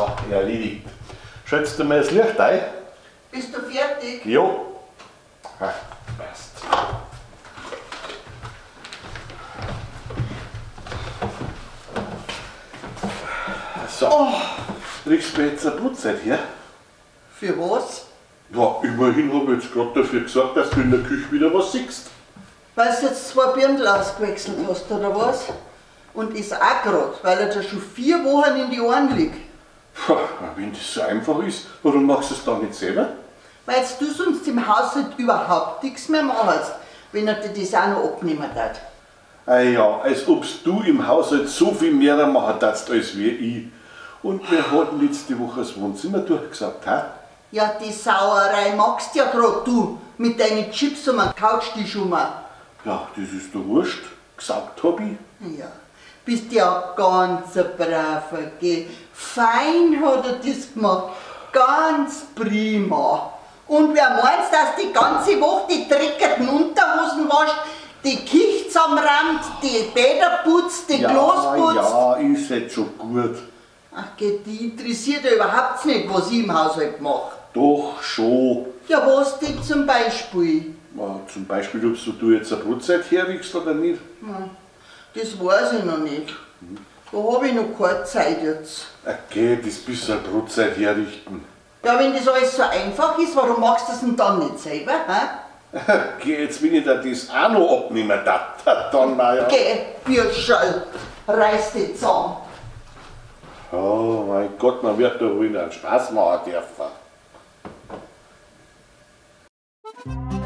So, erledigt. Schätzt du mir das Licht ein? Bist du fertig? Jo. Ha, passt. So. Oh. Kriegst du jetzt eine Brotzeit her? Für was? Ja, immerhin habe ich jetzt gerade dafür gesorgt, dass du in der Küche wieder was siehst. Weil du jetzt 2 Birndl ausgewechselt hast, oder was? Und ist auch grad, weil er dir schon 4 Wochen in die Ohren liegt. Puh, wenn das so einfach ist, warum machst du es dann nicht selber? Weil du sonst im Haushalt überhaupt nichts mehr machst, wenn er dir das auch noch abnehmen darf. Ah ja, als ob du im Haushalt so viel mehr machen darfst als wir ich. Und wir hatten letzte Woche das Wohnzimmer durchgesaugt, ha? Ja, die Sauerei magst ja grad du, mit deinen Chips um den Couchtisch rum. Ja, das ist doch wurscht. Gesaugt hab ich. Ja, bist ja ganz ein braver, gell? Fein hat er das gemacht. Ganz prima. Und wer meint, dass die ganze Woche die dreckigen Unterhosen wascht, die Küche zusammenräumt, die Bäder putzt, die Klos putzt? Ja, ist jetzt schon gut. Ach, gell, die interessiert ja überhaupt nicht, was ich im Haushalt mache. Doch schon. Ja, was denn zum Beispiel? Ja, zum Beispiel, ob du jetzt eine Brotzeit herrichst oder nicht? Ja, das weiß ich noch nicht. Da hab ich noch keine Zeit jetzt. Okay, das bisschen Brotzeit herrichten. Ja, wenn das alles so einfach ist, warum machst du das denn dann nicht selber? Hä? Okay, jetzt will ich dir das auch noch abnehmen, dann mal ja. Geh, Bürscherl, reiß dich zusammen. Oh mein Gott, man wird doch wohl einen Spaß machen dürfen.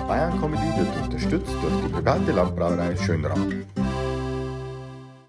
Bayern Comedy wird unterstützt durch die private Landbrauerei Schönram.